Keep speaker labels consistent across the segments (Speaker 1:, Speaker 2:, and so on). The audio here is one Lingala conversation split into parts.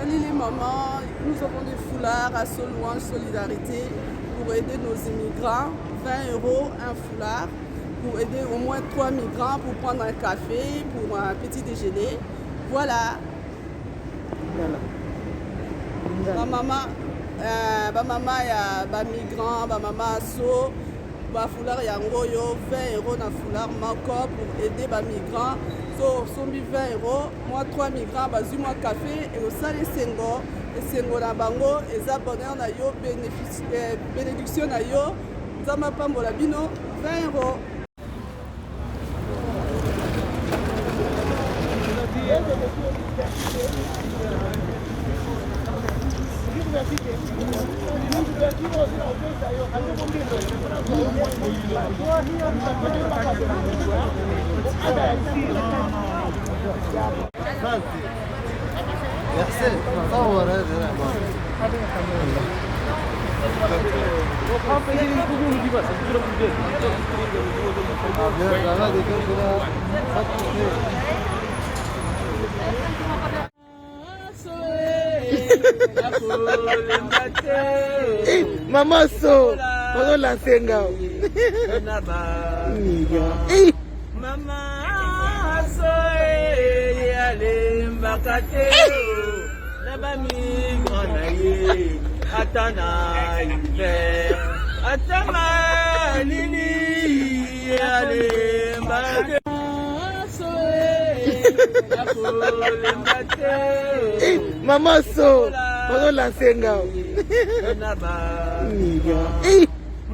Speaker 1: Salut les mamans, nous avons des foulards à Louange Solidarité pour aider nos immigrants. 20 euros un foulard pour aider au moins 3 migrants pour prendre un café, pour un petit déjeuner. Voilà.
Speaker 2: Voilà.
Speaker 1: Ba mama, ba mama ya ba migrants, ba mama so, ba foulard yango oyo 20 euros na foulard moko pour aider ba migrants. So osombi 20 euros, mwa 3 migrants bazwi mwa café ekosala esengo, esengo na bango eza bonheur na yo, bénédiction na yo. Nzambe apambola bino. 20 euros.
Speaker 3: يا حسين صور هذه.
Speaker 2: Mama so bazolanse nga.
Speaker 4: Mama so alembaka te na bamigrant na ye, ata na hiver, ata malili, alemba te. Akolemba te.
Speaker 2: Mama so bazolanse nga.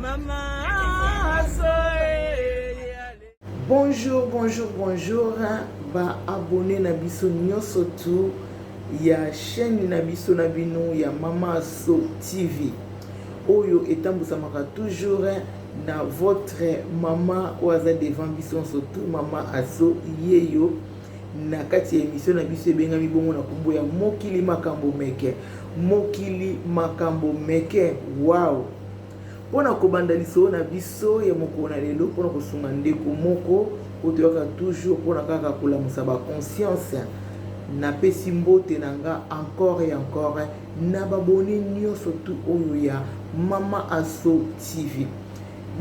Speaker 4: Mama so.
Speaker 2: Bonjour, bonjour, bonjour ba abonné na biso nyonso tu ya chaîne na biso na bino ya Mama So TV oyo etambusamaka toujours na votre mama oyo aza devant biso nyonso tu, Mama Aso yeyo, na kati ya émission na biso ebengami bongo na nkombo ya Mokili Makambo Meke. Mokili Makambo Meke, wow! Mpona kobanda lisolo na biso ya mokolo na lelo, mpona kosunga ndeko moko oyo toyaka toujours mpona kaka kolamusa baconscience, napesi mbote na nga encore et encore na babone nyonso tu oyo ya Mama Aso TV.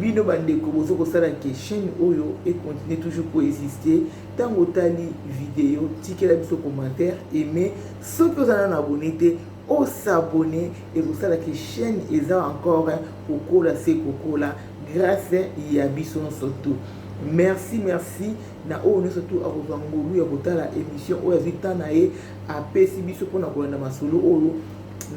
Speaker 2: Bino bandeko bozo kosala ke chaîne oyo econtinue toujours koexiste. Ntango otali video, tikela biso commentaire, aime. Soki oza nano abonné te, os'abonner. Ekosalaka chaîne eza encore kokola se kokola grâce ya biso nyonso tu. Merci, merci na oyo nyonso tu akozwa ngolu ya kotala émission oyo, azwi temps na ye, apesi biso mpona kolanda masolo oyo.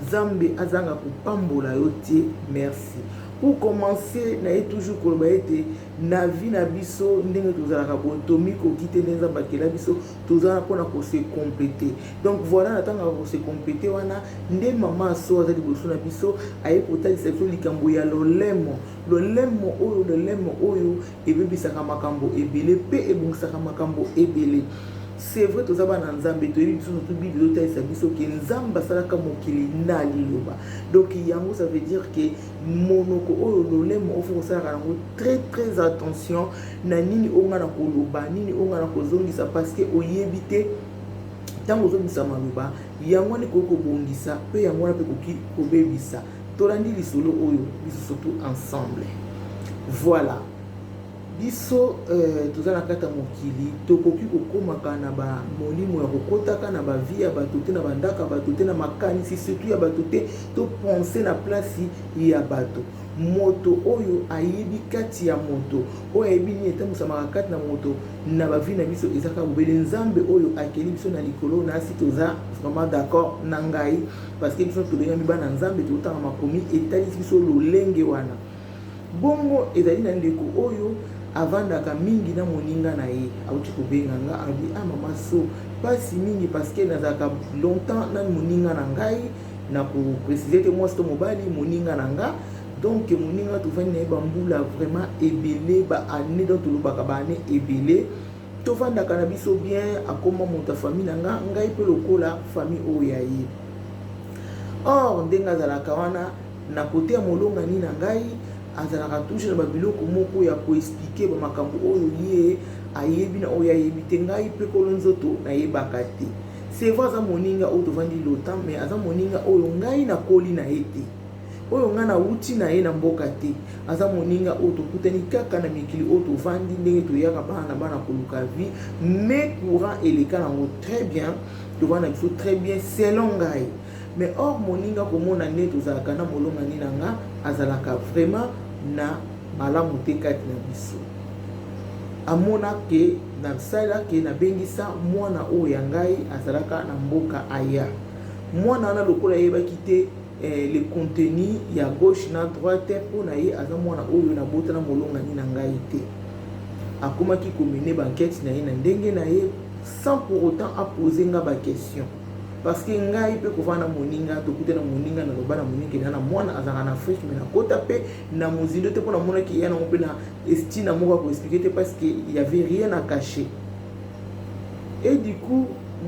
Speaker 2: Nzambe azanga kopambola yo te. Merci. Pour commencer, na ye toujours koloba ete na vie na biso, ndenge tozalaka boye, tomikoki te. Ndenge Nzambe akela biso, tozala mpona kose compléter. Donc voilà, na ntango ya kose compléter wana nde mama Aso aza liboso na biso, aye kotalisa biso likambo ya lolemo. Lolemo oyo, lolemo oyo ebebisaka makambo ebele mpe ebongisaka makambo ebele. C'est vrai, toza bana Nzambe, toyebi biso surtout Bible ezotalisa biso ke Nzambe asalaka mokili na liloba. Donc yango, ça veut dire ke monoko oyo, lolemo oyo, faut kosalaka yango très très attention na nini oyo nga na koloba, nini oyo nga na kozongisa, parce que oyebi te ntango ozongisa maloba yango wana ekoki kobongisa mpe yango wana mpe ekoki kobebisa. Tolandi lisolo oyo biso surtout ensemble. Voilà, biso toza na kati ya mokili, tokoki kokomaka na bamolimo ya kokotaka na bavie ya bato te, na bandako ya bato te, na makanisi surtout ya bato te, topense na place ya bato. Moto oyo ayebi kati ya moto, oyo ayebi nini etambusamaka kati na moto na bavie na biso, eza kaka bobele Nzambe oyo akeli biso na likolo na si. Toza vraiment d'accord na ngai, parce que biso tobengami bana Nzambe, totanga makomi etalisi biso lolenge wana. Bongo ezali na ndeko oyo avandaka mingi na moninga na ye. Auti kobenga nga, alobi: "Ah, mama So, mpasi mingi, parce que nazalaka longtemps na moninga na ngai." Na koprécise te mwasi to mobali, moninga na nga. Donc moninga tovandi na ye bambula vraiment ebele, baannée, donc tolobaka baannée ebele, tovandaka na biso bien. Akoma moto ya famille na nga, ngai mpe lokola famille oyo ya ye. Or ndenge azalaka wana na kote ya molongani na ngai, azalaka toujours na babiloko moko ya koexpliquer bamakambo oyo ye ayebi na oyo ayebi te, ngai mpe kolo nzoto nayebaka te. C'est vrai, aza moninga oyo tovandi longtemps, mais aza moninga oyo ngai nakoli na ye te, oyo ngai nawuti na ye na mboka te. Aza moninga oyo tokutani kaka na mikili oyo tovandi, ndenge toyaka bana na bana koluka vie. Mais courant eleka nango très bien, tovanda biso très bien selon ngai. Mais or moninga komona nde tozalaka na molongani na nga azalaka vraiment na malamu te kati na biso. Amona ke nasala ke nabengisa mwana oyo ya ngai azalaka na mboka aya. Mwana wana, lokola ayebaki te le contenu ya gauche na droite, mpo na ye aza mwana oyo nabota na molongani na ngai te. Akomaki komener baenquête na ye na ndenge na ye, sans pour autant apose nga baquestion, parce que ngai mpe kovanda na moninga, tokuta na moninga, naloba na moninga ena na mwana azalaka na Afrique, mais nakota mpe na mozindo te, mpo namonaki eya nango mpe na estina moko ya koexpliquer te, parce que y avait rien à cacher. Et du coup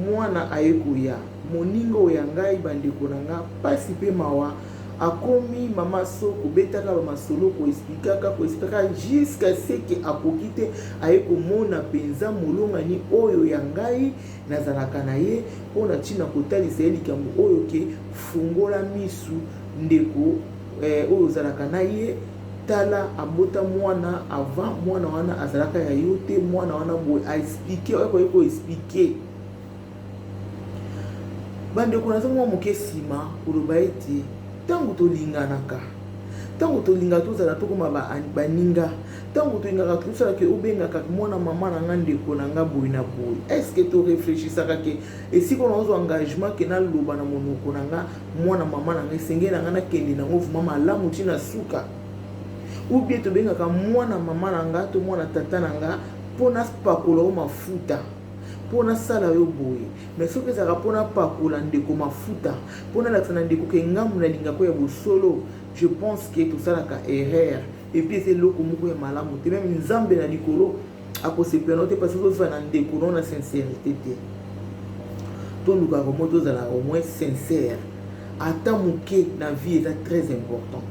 Speaker 2: mwana aye koya, moninga oyo ya ngai, bandeko na nga, mpasi mpe mawa. Akomi mama so kobetaka bamasolo, koexpliquaka, koexpliquaka, jusqu'à ce que akoki te. Aye komona mpenza molongani oyo ya ngai nazalaka na ye, mpona ntina kotalisa ye likambo oyo ke fungola misu, ndeko oyo ozalaka na ye, tala, abota mwana avant. Mwana wana azalaka ya yo te. Mwana wana boye aexpliquer, oyo koye koexpliquer. Bandeko, naza mwa moke nsima koloba ete ntango tolinganaka, ntango tolingaka tozala, tokóma baninga, ntango tolingaka tosalaka, obengaka mwana mama na nga, ndeko na nga, boye na boye, est-ce toréfléchisaka ke esika oyo nazwa engagement ke naloba na monoko na nga mwana mama na nga, esengeli na nga nakende nango vraiment malamu ntina suka? Ou bien tobengaka mwana mama na nga to mwana tata na nga mpo napakola yo mafuta, mpo nasala yo boye? Mais soki ezalaka mpo napakola ndeko mafuta, mpo nalakisa na ndeko ke ngambu nalingako ya bosolo, je pense ke tosalaka erreur. Et puis eza eloko moko ya malamu te. Même Nzambe na likolo akosepela no te, parce que ozova na ndeko no na sincérité te. Tolukaka mo tozala au moins sincère ata moke na vie, eza très important.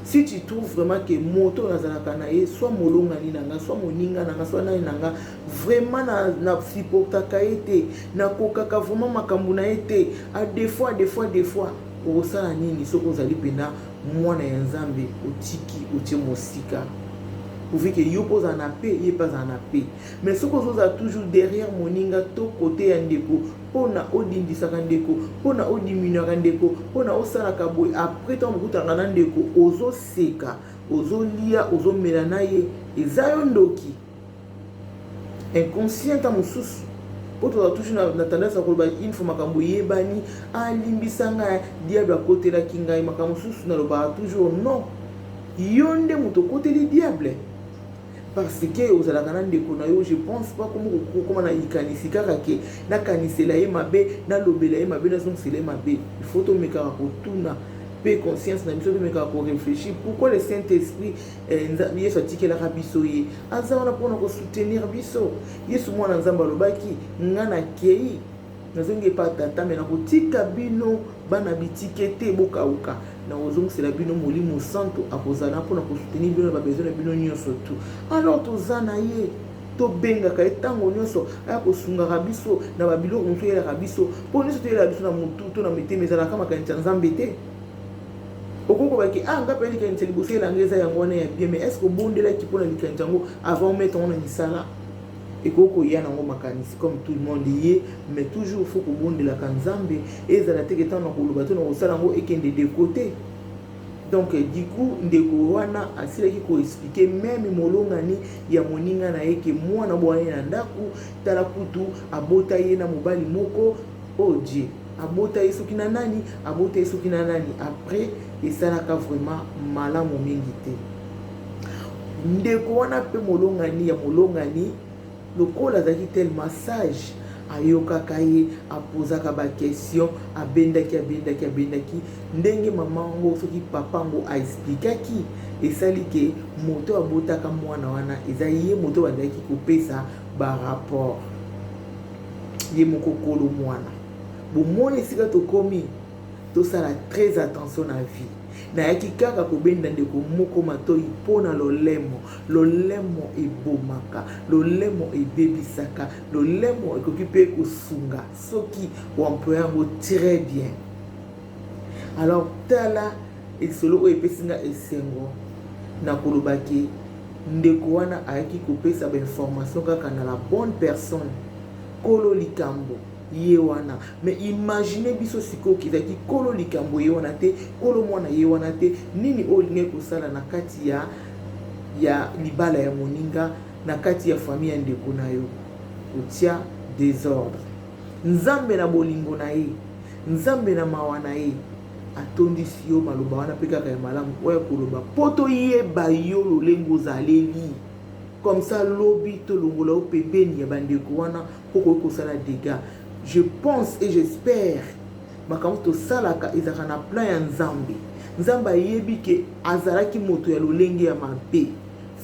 Speaker 2: Si tu trouves vraiment que moto oyo azalaka na ye, soit molongani na nga, soit moninga na nga, soit nani na nga, vraiment na supportaka ye te, nakokaka vraiment makambo na ye te, a des fois, des fois, des fois, okosala nini? Soki ozali mpena mwana ya Nzambe, otiki, otie mosika, pourvu ke yo mpo ozala na pe, ye mpe azala na pe. Mais soki ozozala toujours derrière moninga to kote ya ndeko, mpona odindisaka ndeko, mpona odiminuaka ndeko, mpona osalaka boye, après ntango bokutaka na ndeko, ozoseka, ozolia, ozomela na ye, eza yo ndoki inconscient. Ta mosusu mpo tozala toujours na tendance ya koloba une fois makambo eyebani, alimbisa ngai, diable akotelaki ngai. Makambo mosusu nalobaka toujours non, yo nde moto okoteli diable, parce que ozalaka na ndeko na yo. Je pense pas komo kokóma na likanisi kaka ke nakanisela ye mabe, nalobela ye mabe, nazongisela ye mabe. Il faut tomekaka kotuna mpe conscience na biso, tomekaka koréfléchir pourquoi le Saint Esprit, Yesu atikelaka biso ye, aza wana mpona kosoutenir biso. Yesu mwana Nzambe alobaki: "Nga nakei, nazongi epa Tata, mais nakotika bino bana bitike te, bokauka. Nakozongisela bino Molimo Santo, akozala mpona kosoutenir bino na babesoin na bino nyonso tu." Alors toza na ye, tobengaka ye ntango nyonso, aya kosungaka biso na babiloko mosusu eyelaka biso, mpo nyonso toyelaka biso na motu to na mitema ezalaka makanisi ya Nzambe te. Okoki kobaki: "Ah, nga mpe likanisi ya liboso elanga eza yango wana ya bien." Mais est ce que obondelaki mpona likanisi yango avant omettre yango na misala? Ekoki koya nango makanisi comme tout le monde ye, mais toujours faut kobondelaka Nzambe. Ezala teke ntango na koloba to na kosala yango ekende de côté. Donc du coup ndeko wana asilaki koexpliquer même molongani ya moninga na ye ke mwana bwana ye na ndako, tala, kutu abota ye na mobali moko. Oh Dieu, abota ye soki na nani, abota ye soki na nani. Après esalaka vraiment malamu mingi te. Ndeko wana mpe molongani ya molongani, lokola azalaki tellement sage, ayokaka ye, apozaka baquestion, abendaki, abendaki, abendaki ndenge mama yango soki papa yango aexpliquaki, esali ke moto abotaka mwana wana eza ye moto bandaki kopesa barapport ye moko kolo mwana. Bomoni esika tokomi, tosala très attention na vie. Nayaki kaka kobenda ndeko moko matoi mpo na lolemo. Lolemo ebomaka, lolemo ebebisaka, lolemo ekoki mpe kosunga soki oemploye yango très bien. Alors tala lisolo oyo epesi nga esengo na koloba ke ndeko wana ayaki kopesa ba information kaka na la bonne personne, kolo likambo ye wana. Mais imagine biso sikoyo kezalaki kolo likambo ye wana te, kolo mwana ye wana te, nini oyo olingaki kosala na kati ya libala ya moninga, na kati ya famille ya ndeko na yo? Kotia désordre. Nzambe na bolingo na ye, Nzambe na mawa na ye, atondisi yo maloba wana mpe kaka ya malamu oyo koloba mpo toyeba yo lolenge ozaleli. Comme ça lobi tolongola yo pembeni ya bandeko wana mpo koki kosala dégâts. Je pense et j'espère makambo tosalaka ezalaka na plan ya Nzambe. Nzambe ayebi ke azalaki moto ya lolenge ya mabe.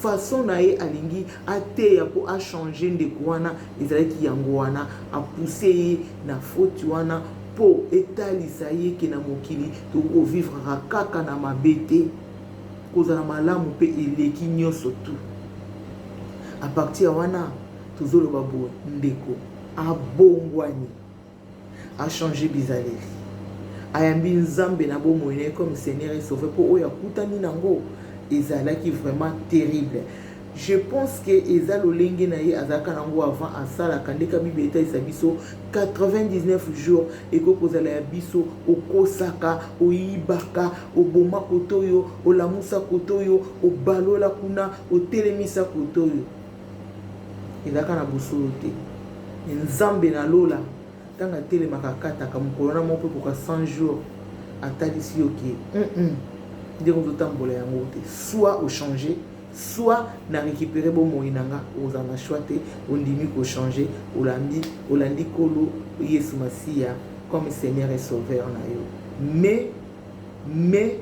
Speaker 2: Façon na ye alingi ateya mpo achange ndeko wana ezalaki yango wana, apousse ye na faute wana mpo etalisa ye ke na mokili tokoki kovivraka kaka na mabe te, kozala malamu mpe eleki nyonso tu. A partir ya wana tozoloba boye, ndeko abongwani, achange bizaleli, ayambi Nzambe na bomoi na ye comme Seigneur et Sauveur, mpo oyo akutani nango ezalaki vraiment terrible. Je pense que eza lolenge na ye azalaka nango avant, asalaka ndeka. Bible etalisa biso 99 jours ekoki kozala ya biso. Okosaka, oyibaka, oboma kote oyo, olamusa kote oyo, obalola kuna, otelemisa kote oyo, ezalaka na bosolo te. Nzambe na lola, ntango atelemaka, akataka mokolo wana moko mpe ekoka 100 jours, atalisi yo ke ndenge ozotambola yango te. Soit ochange, soit na récupérer bomoi na nga. Ozala na choix te, ondimi kochange, olandi, olandi Nkolo Yesu Masiya comme Seigneur et Sauveur na yo. Mais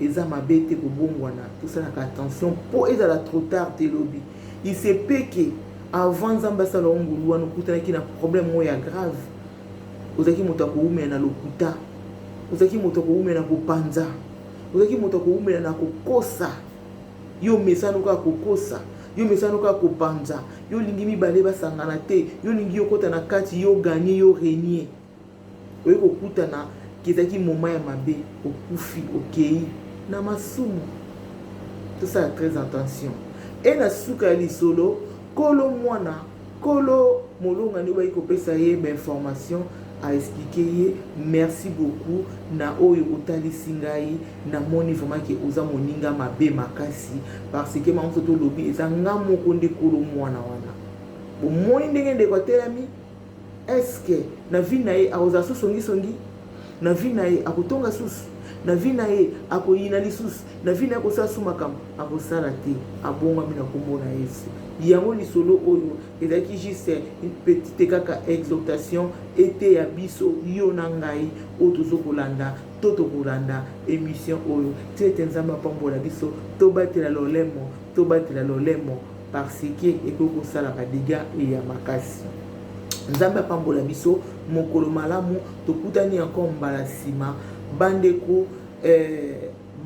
Speaker 2: eza mabe te kobongwana. Tosalaka attention mpo ezala trop tard te lobi. Il se peut que avant Nzambe asala yo ngulu wana, okutanaki na problème oyo ya grave. Ozalaki moto ya kowumela na lokuta, ozalaki moto ya kowumela na kopanza, ozalaki moto ya kowumela na kokosa. Yo mesano kaka kokosa, yo mesano kaka kopanza, yo olingi mibale basangana te, yo olingi yokota na kati, yo gagner, yo régner. Oye kokutana kezalaki moma ya mabe, okufi, okei na masumu. Tosala très attention. E na suka ya lisolo, kolo mwana, kolo molongani oyo bayaki kopesa ye bainformation, aexplike ye: "Merci beaucoup na oyo otalisi ngai. Namoni vraiment ke oza moninga mabe makasi, parce que mamoso tolobi eza nga moko nde kolo mwana wana." Bomoni ndenge ndeko atelami? Est-ce na vie na ye akozala su songisongi? Na vie na ye akotonga susu? Na vie na ye akoyina lisusu? Na vie na ye akosala su makambo akosala te? Abongwami na nkombo na Yesu. Yango lisolo oyo ezalaki juste une petite kaka exhortation, eteya biso, yo na ngai oyo tozokolanda to tokolanda émission oyo ti. Ete Nzambe apambola biso. Tobatela lolemo, tobatela lolemo, parce que ekoki kosala badégâts ya makasi. Nzambe apambola biso. Mokolo malamu, tokutani encore mbala nsima, bandeko.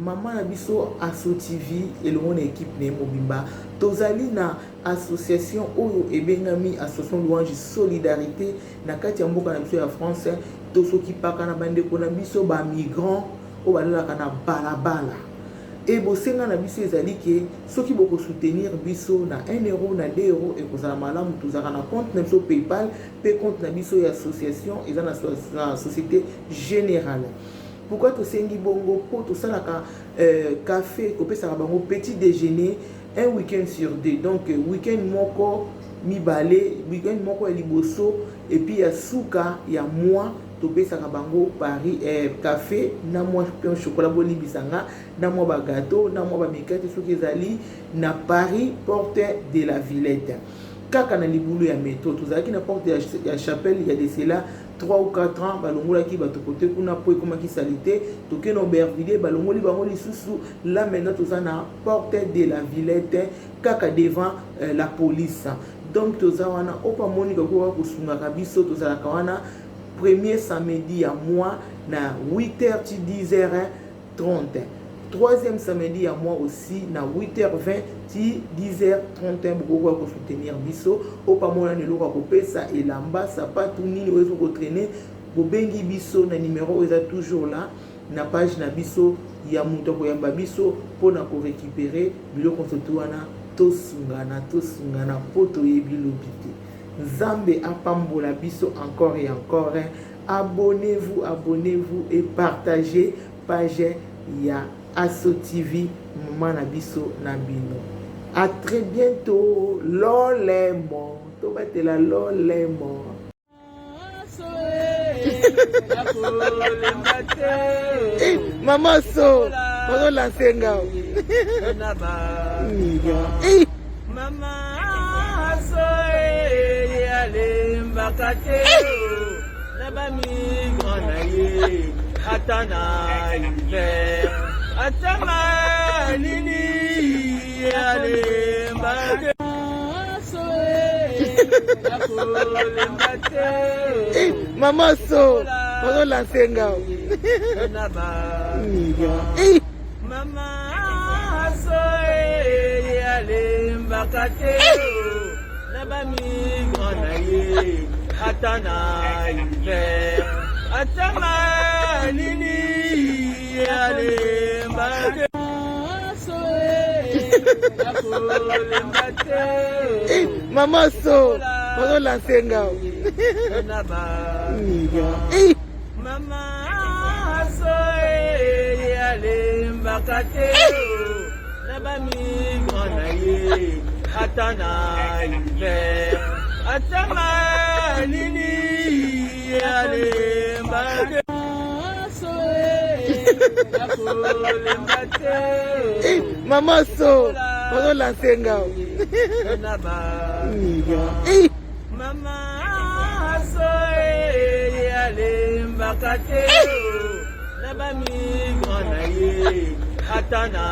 Speaker 2: Mama na biso Aso TV elongo na équipe na ye mobimba, tozali na association oyo ebengami Association Louange Solidarité na kati ya mboka na biso ya France. Tosokipaka na bandeko na biso bamigrant oyo balalaka na balabala. E bosenga na biso ezali ke soki bokosoutenir biso na 1 euro, na 2 euro, ekozala malamu. Tozalaka na compte na biso PayPal mpe compte na biso ya association eza na Société Générale. Pourquoi tosengi bongo? Mpo tosalaka café, kopesaka bango petit déjeuner un week-end sur deux. Donc week-end moko, mibale, week-end moko ya liboso et puis ya suka ya mois, topesaka bango paris café na mwa pain chocolat, bolimbisa nga, na mwa bagâteau, na mwa bamikate soki ezali. Na Paris, Porte de la Villette, kaka na libulu ya métro. Tozalaki na Porte ya Chapelle ya de cela 3 ou 4 ans, balongolaki bato kote kuna mpo ekomaki saleté. Tokende Aubervilliers, balongoli bango lisusu. Là maintenant toza na Porte de la Villette, kaka devant la police. Donc toza wana, oyo amoni kokoka kosungaka biso. Tozalaka wana premier samedi ya mois na 8 h ti 10 h 30. Troisième samedi ya mois aussi na 8h20 ti 10h31, bokokoka kosoutenir biso. Oyo pamonana eloko ya kopesa, elamba, sapatu, nini oyo ezokotraîner, bobengi biso na numéro oyo eza toujours là na page na biso ya moto akoyamba biso mpona korécupérer biloko nyonso wana. Tosungana, tosungana mpo toyebi lobi te. Nzambe apambola biso encore et encore. Abonnez-vous, abonnez-vous et partagez page ya Aso TV, mama na biso na bino. À très bientôt. Lolemo, tobatela lolemo. Mama so bazolanse nga.
Speaker 4: Mama so alembaka te na bamigrant na ye, ata na hiver, ata malili, alemba te. Akolemba te.
Speaker 2: Mama so bazolanse nga.
Speaker 4: Mama so alembaka te na bamigrant na ye, ata na hiver, ata malili, alemba te. Akolemba te.
Speaker 2: Mama so bazolanse nga.
Speaker 4: Mama so alembaka te na bamigrant na ye, ata na hiver, ata malili, alemba te. Akolemba te.
Speaker 2: Mama so bazolanse nga.
Speaker 4: Mama so alembaka te na bamigrant na ye, ata na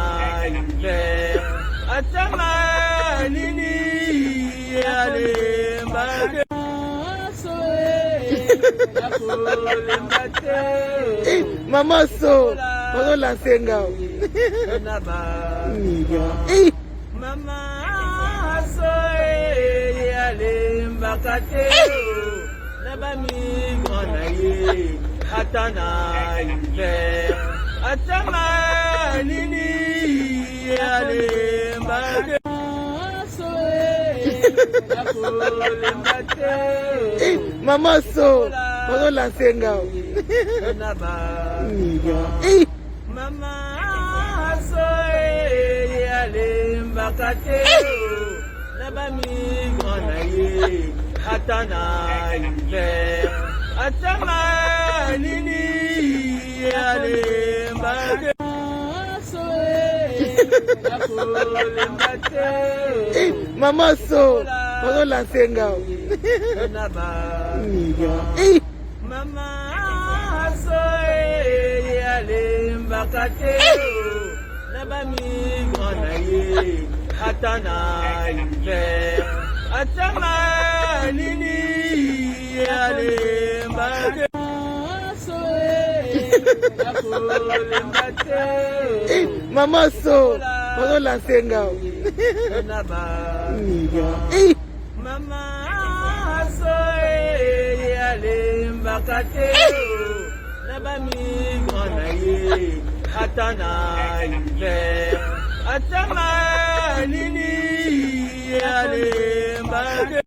Speaker 4: hiver, ata malili, alemba te. Akolemba te.
Speaker 2: Mama so bazolanse nga.
Speaker 4: Mama so alembaka te na bamigrant na ye, ata na hiver, ata malili, alemba te. Akolemba te.
Speaker 2: Mama so bazolanse nga.
Speaker 4: Mama so alembaka te na bamigrant na ye, ata na hiver, ata malili, alemba te. Akolemba te.
Speaker 2: Mama so bazolanse nga.
Speaker 4: Mama so alembaka te na bamigrant na ye, ata na hiver, ata malili, alemba te. Akolemba te.
Speaker 2: Mama so bazolanse nga.
Speaker 4: Mama so alembaka te na bamigrant na ye, ata na hiver, ata malili, alemba te.